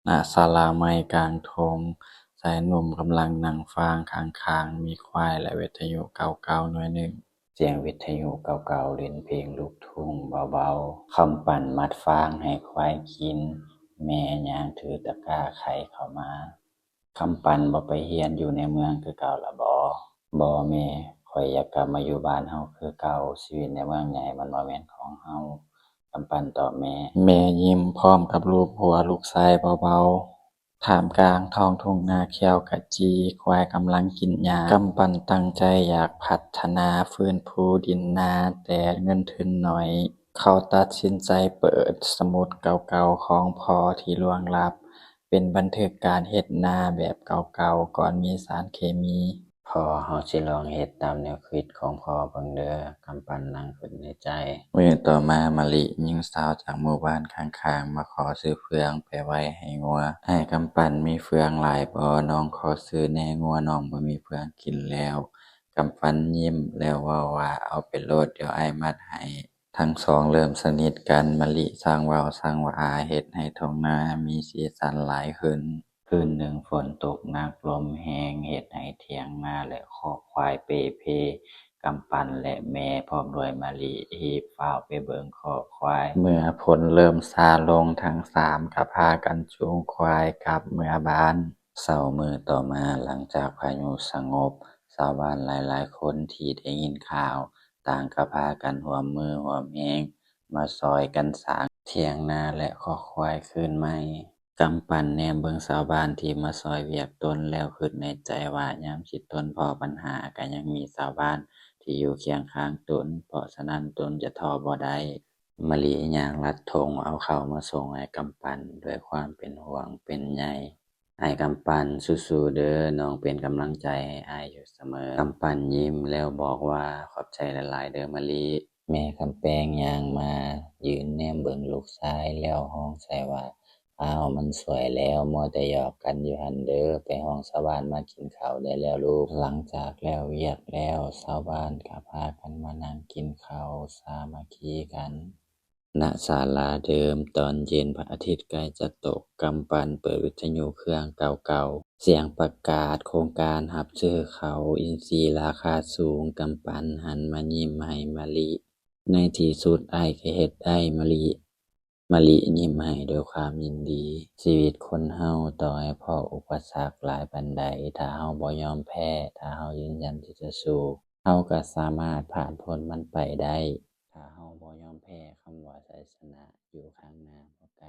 ນະສາລາໃໝ່ກາງທົ່ງ. ຊາຍໜຸ່ມກຳລັງນັ່ງຟາງ, ຂ້າງໆມີຄວາຍ ແລະ ວິທະຍຸເກົ່າໆໜ່ວຍໜຶ່ງ. ສຽງວິທະຍຸເກົ່າໆຫຼິ້ນເພງລູກທຸ່ງເບົາໆ. ຄຳປັນມັດຟາງໃຫ້ຄວາຍກິນ. ແມ່ຍ່າງຖືຕະກ້າໄຂ່ເຂົ້າມາ. ຄຳປັນບໍ່ໄປຮຽນຢູ່ໃນເມືອງຄືເກົ່າລະບໍ? ບໍ່ແມ່, ຂ້ອຍຢາກກັບມາຢູ່ບ້ານເຮົາຄືເກົ່າ. ຊີວິດໃນເມືອງໃຫຍ່ມັນບໍ່ແມ່ນຂອງເຮົາ. ຄຳປັນຕອບແມ່. ແມ່ຍິ້ມພ້ອມກັບລູບຫົວລູກຊາຍເບົາໆ. ທ່າມກາງທ້ອງທົ່ງນາຂຽວຂະຈີ, ຄວາຍກຳລັງກິນຫຍ້າ. ຄຳປັນຕັ້ງໃຈຢາກພັດທະນາຟື້ນຟູດິນນາ, ແຕ່ເງິນທຶນໜ້ອຍ. ເຂົາຕັດສິນໃຈເປີດສະໝຸດເກົ່າໆຂອງພໍ່ທີ່ລ່ວງລັບ, ເປັນບັນທຶກການເຮັດນາແບບເກົ່າໆ ກ່ອນມີສານເຄມີ. ພໍ່, ເຮົາຊິລອງເຮັດຕາມແນວຄິດຂອງພໍ່ເບິ່ງເດີ, ຄຳປັນນັ່ງຄິດໃນໃຈ. ມື້ຕໍ່ມາ, ມະລິຍິງສາວຈາກໝູ່ບ້ານຂ້າງໆມາຂໍຊື້ເຟືອງໄປໄວ້ໃຫ້ງົວ. ອ້າຍຄຳປັນມີເຟືອງຫຼາຍບໍ່? ນ້ອງຂໍຊື້ແດ່, ງົວນ້ອງບໍ່ມີເຟືອງກິນແລ້ວ. ຄຳປັນຍິ້ມແລ້ວເວົ້າວ່າ, ເອົາໄປໂລດ, ດຽວອ້າຍມັດໃຫ້. ທັງສອງເລີ່ມສະໜິດກັນ, ມະລິຊ່າງເວົ້າຊ່າງວ່າ, ເຮັດໃຫ້ທົ່ງນາມີສີສັນຫຼາຍຂຶ້ນ. ຄືນໜຶ່ງຝົນຕົກໜັກ, ລົມແຮງ, ເຮັດໃຫ້ຖຽງນາ ແລະ ຄອກຄວາຍເປ່ເພ. ຄຳປັນ ແລະ ແມ່ ພ້ອມດ້ວຍມະລິ ຮີບຟ້າວໄປເບິ່ງຄອກຄວາຍ. ເມື່ອຝົນເລີ່ມຊາລົງ, ທັງສາມກໍພາກັນຈູງຄວາຍກັບເມືອບ້ານ. ເຊົ້າມື້ຕໍ່ມາ, ຫຼັງຈາກພາຍຸສະຫງົບ, ຊາວບ້ານຫຼາຍໆຄົນທີ່ໄດ້ຍິນຂ່າວ ຕ່າງກໍພາກັນຮ່ວມມືຮ່ວມແຮງ ມາຊ່ອຍກັນສ້າງຖຽງນາ ແລະ ຄອກຄວາຍຄືນໃໝ່. ຄຳປັນແນມເບິ່ງຊາວບ້ານທີ່ມາຊ່ອຍວຽກຕົນ ແລ້ວຄິດໃນໃຈວ່າ ຍາມທີ່ຕົນພໍ້ບັນຫາ ກໍຍັງມີຊາວບ້ານທີ່ຢູ່ຄຽງຂ້າງຕົນ, ເພາະສະນັ້ນຕົນຈະທໍ້ບໍ່ໄດ້. ມະລິຍ່າງລັດຖົງເອົາເຂົ້າມາສົ່ງໃຫ້ຄຳປັນດ້ວຍຄວາມເປັນຫ່ວງເປັນໃຍ. ອ້າຍຄຳປັນ, ສູ້ໆເດີ, ນ້ອງເປັນກຳລັງໃຈໃຫ້ອ້າຍຢູ່ສະເໝີ. ຄຳປັນຍິ້ມແລ້ວບອກວ່າ, ຂອບໃຈຫຼາຍໆເດີມະລິ. ແມ່ຄຳແປງຍ່າງມາ, ຢືນແນມເບິ່ງລູກຊາຍ ແລ້ວຮ້ອງໃສ່ວ່າ, ອ້າວ, ມັນສວຍແລ້ວ, ມົວແຕ່ຫຍອກກັນຢູ່ຫັ້ນເດີ, ໄປຮ້ອງຊາວບ້ານມາກິນເຂົ້າໄດ້ແລ້ວລູກ. ຫຼັງຈາກແລ້ວວຽກແລ້ວ, ຊາວບ້ານກໍພາກັນມານັ່ງກິນເຂົ້າສາມັກຄີກັນ. ນະສາລາເດີມ, ຕອນເຢັນພະອາທິດໃກ້ຈະຕົກ, ຄຳປັນເປີດວິທະຍຸເຄື່ອງເກົ່າໆ. ສຽງປະກາດໂຄງການຮັບຊື້ເຂົ້າອິນຊີລາຄາສູງ, ຄຳປັນຫັນມາຍິ້ມໃຫ້ມະລິ. ໃນທີ່ສຸດ, ອ້າຍກໍເຮັດໄດ້, ມະລິ. ມະລິຍິ້ມໃຫ້ດ້ວຍຄວາມຍິນດີ. ຊີວິດຄົນເຮົາ, ຕໍ່ໃຫ້ພໍ້ອຸປະສັກຫຼາຍປານໃດ, ຖ້າເຮົາບໍ່ຍອມແພ້, ຖ້າເຮົາຢືນຢັນທີ່ຈະສູ້, ເຮົາກໍສາມາດຜ່ານພົ້ນມັນໄປໄດ້. ຖ້າເຮົາບໍ່ຍອມແພ້, ຄຳວ່າໄຊຊະນະຢູ່ຂ້າງໜ້າບໍ່ໄກ.